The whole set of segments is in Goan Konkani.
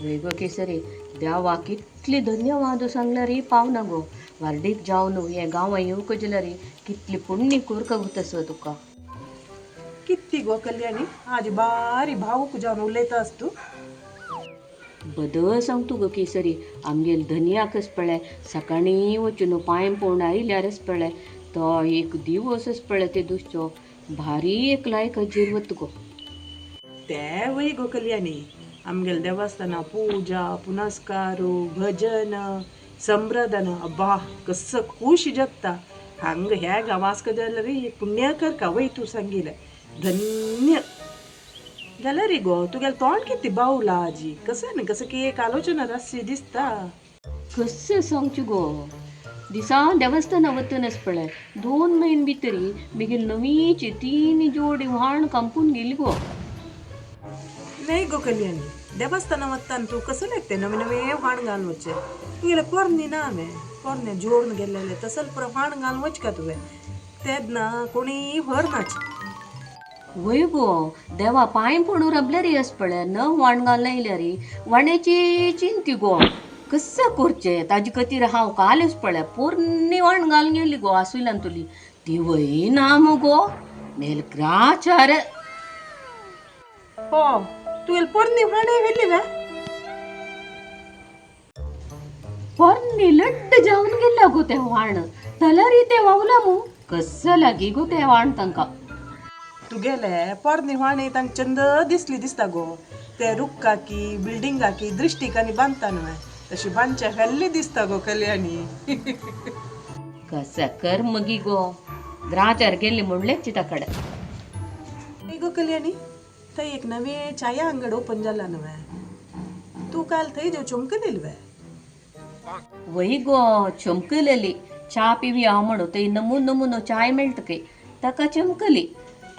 वय गो केसरी, देवा कितली धन्यवाद सांगल्यार पावना गो. वार्डीक जावन हे गांवां येवंक जाल्यार कितली पुण्य कोरका गुतस तुका. कितली गो कल्याणी, आज बारी भावूक जावन उलयता तूं. बदल सांगतू गो केसरी, आमगेल धनयाकच पळय सकाळीं वचून पांय पोवन आयल्यारच पळय तो एक दिवसच पळय ते दुसचो भारी एक लायक जिरवत गो. ते वय गो कल्याणी, आमगेल देवस्थाना पूजा पुनस्कार भजन संप्रदान अब्बा कसं खुश जगता. हांग ह्या गांवास जाल्यार पुण्य कर का वय तूं सांगिलें धन्य जाल्यार रे गो. तुगेलें तोंड कितें बावला आजी, कसं न्ही कसं की एक आलोचना राशी दिसता. कसं सांगचें गो, दिसा देवस्थाना वतनच पळय 2 म्हयने भितरी मागीर नवीची 3 जोडी व्हाण कांपून गेली गो. नाही गो कल्याणी, देवस्थाना वतान तूं कसं लागते नवे नवे व्हाण घालून वचचे. तुगेलें पोरणी ना हांवें पोरणे जोडून गेल्लेले तसल पुरो व्हाण घालून वच का तुवें, तेन्ना कोणीय व्हरनाच. वय गो, देवा पांय पडून राबल्यार अस पळय न व्हाण घालून आयल्यार वाण्याची चिंती गो. कसं करचें ताजे खातीर हांव कालच पळय पोरणी व्हाण घालून गेली गो आसुयल्यान तुली ती वय ना मुगो मेल ग्राचार. हो तुगेली पोरणी व्हाणें व्हेली वे? पोरणी लड्ड जावन गेल्या गो तें व्हाण, जाल्यार तें वावला मू कसं लागी गो तें व्हाण तांकां. तुगेले पोरणी व्हाणें तांकां चंद दिसली दिसता गो. ते रुक्काकी बिल्डिंगाकी दृश्टिकांनी बांदता न्हय तशी बांदच्या व्हेल्ली दिसता गो कल्याणी. कसं कर मगी गो, ग्राचार गेली म्हणलेच ताकडे. गो कल्याणी, थंय एक नवे चाया अंगड ओपन जाला न्हय, तूं काल थंय जेव चमकलेली वे? वय गो चमकलेली, च्या पिवया म्हणून थंय नमून नमुनो चाय मेळटा खंय, ताका चमकली.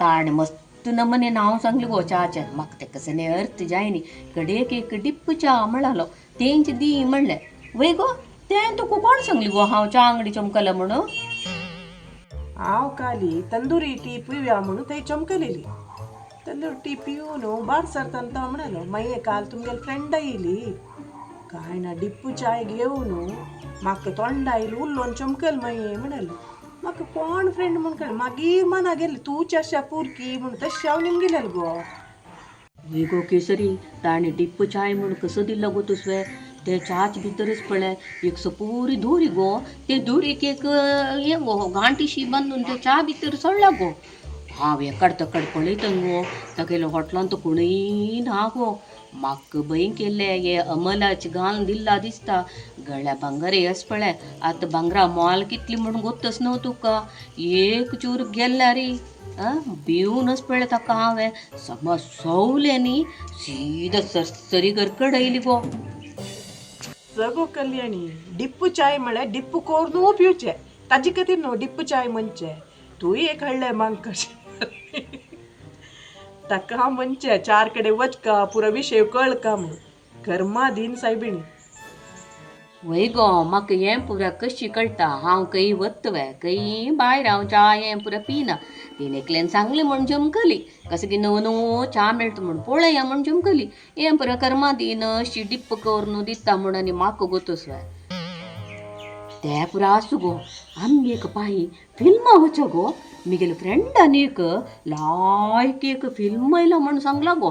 ताणें मस्त नमने नांव सांगलें गो च्याचें. म्हाका तें कसलें अर्थ जायनी, कडेक एक डिप्प च्या म्हणालो तेंच दी म्हणलें. वय गो, तें तुका कोण सांगली गो हांव च्या अंगडी चमकला म्हणून? हांव काली तंदुरी टी पिवया म्हणून थंय चमकलेली. तंदूर टी पिवन बार सरताना तो म्हणालो मागीर काल तुमगेली फ्रेंड येयली काय ना डिप्पू चाय घेवन म्हाका तोंडा आयली उल्लोन चमकल मागीर म्हणाली. म्हाका कोण फ्रेंड म्हूण कळ्ळें, मागीर मना गेली तूं आशा पुरकी म्हूण तशें हांव निमगिलें गो. वय गो केसरी, ताणें डिप्प चाय म्हूण कसो दिलो गो तुसवें? ते च्याच भितरच पळय एक सपुरी दोरी गो, ते दोरीक एक हें गो गांठीशी बांदून ते च्या भितर सोडला गो. हांव एकाड तकड पळयता गो, तागेल्या हॉटलान तो कोणूय ना गो. म्हाका भंय केल्ले हे अमलाच घालून दिल्ला दिसता. गळ्या भांगर येस पळय आतां भांगरा मोल कितली म्हूण गोत्तच न्हू तुका, एक चूर गेल्ल्या रे भिवनच पळय ताका हांवें समज सवलें न्ही सीद सरसरी गरकड आयली गो. सगो कल्याणी, डिप्पू चाय म्हळ्यार डिप्पू कोरून पिवचें, ताजे खातीर न्हू डिप्पू चाय म्हणचें. तूंय एक हाडलें म्हाका कशें ताका म्हणचें चार कडेन वचका पुरो विशय कळका म्हूण. कर्मा दीन सायबिणी. वय गो, म्हाका हें पुरा कशी कळटा, हांव खंय वतवे खंय भायर हांव च्या हें पुरा पिना. तिणें एकल्यान सांगलें म्हूण जमकली, कसं की नवो नवो च्या मेळटा म्हूण पळया म्हूण जमकली. हें पुरा कर्मा दीन अशी डिप्प करून दिता म्हूण आनी म्हाका गोतसवे ते पुरा आसूं गो. आमी एक पांय फिल्मां वच गो, म्हगेल्या फ्रेंडान एक लायक एक फिल्म आयला म्हूण सांगला गो.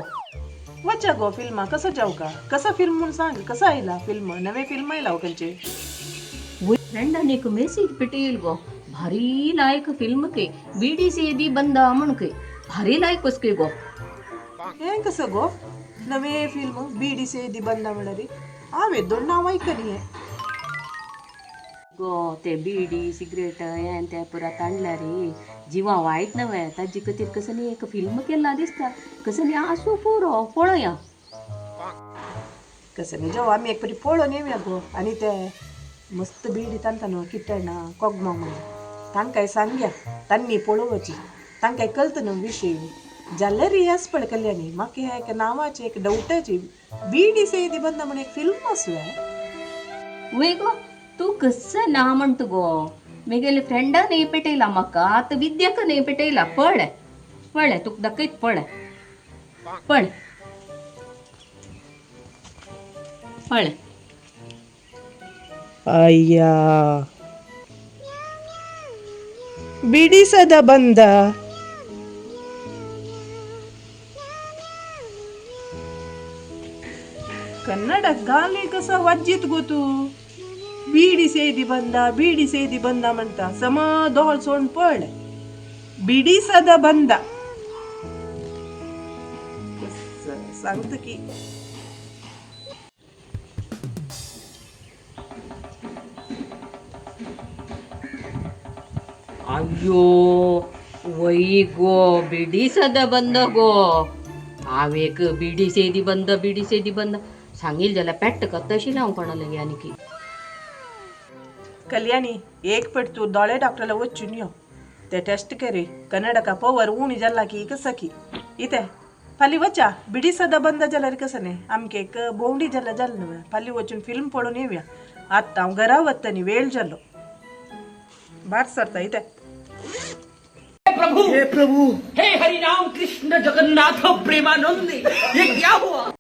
वचा गो फिल्मा, कसं जाऊ का कसं फिल्म म्हूण सांग, कसं आयला फिल्म, नवे फिल्म आयला खंयचे? फ्रेंडान एक मेसेज पेटयल गो, भारी लायक फिल्म खंय बीडी सेदी बंदा म्हूण खंय, भारी लायक कस खंय गो. हें कसं गो नवे फिल्म बीडी सेदी बंदा म्हळ्यार हांवें दोन नांव आयकली हें. गो ते बीडी सिगरेट हें तें पुरा तांडल्यार जिवा वायट नव्हे, ताजे खातीर कसं न्ही एक फिल्म केला दिसता, कसं न्ही आसूं पुरो पळया. कसं न्ही जेव आमी एक परी पळोवन येवया गो. आनी ते मस्त बीडी तांता न्हू किटणा कोगमा म्हणून तांकांय सांगया, तांणी पळोवची, तांकांय कळटा न्हू विशय. जाल्यार हें पळय कल्याणी, म्हाका हें एक नांवाचें एक डवटाची बीडी सेदी बंदा म्हूण एक फिल्म आसलें. वय गो, तूं कसं ना म्हणटा गो, म्हगेले फ्रेंडान पेटयला म्हाका, आतां विद्याक पेटयला. पळय पळय तुका दाखयत, पळय पळय. पळय. अय्या, बिडी सदा बंद. कन्नड गाली कसं वाज्जीत गो तू. बिडी सेदी बंदा, बिडी सेदी बंदा म्हणता सम दोळ सोड पळ. बिडी सदा बंदा कसं सांगत की. अय्यो वई गो, बिडी सदा बंद गो. हांव एक बिडी सेदी बंद, बिडी सेदी बंद सांगील जाल्यार पेट्ट तशी हांव कोणा लगे आनी. कल्याणी, एक पट तू दोळे डॉक्टरला वचून यो, ते टेस्ट करे कन्नडका पवर उणी जाला की कसं की. इथे फाली वचा, बिडी सदा बंद जाल्यार कसं न्ही, आमके एक भोंवडी जाल्यार जालें न्हय. फाली वचून फिल्म पळोवन येवया. आत्तां हांव घरा वता न्ही, वेळ जालो. भायर सरता इथे. हे हरिनाम कृष्ण जगन्नाथ प्रेमानंद, ये क्या हुआ?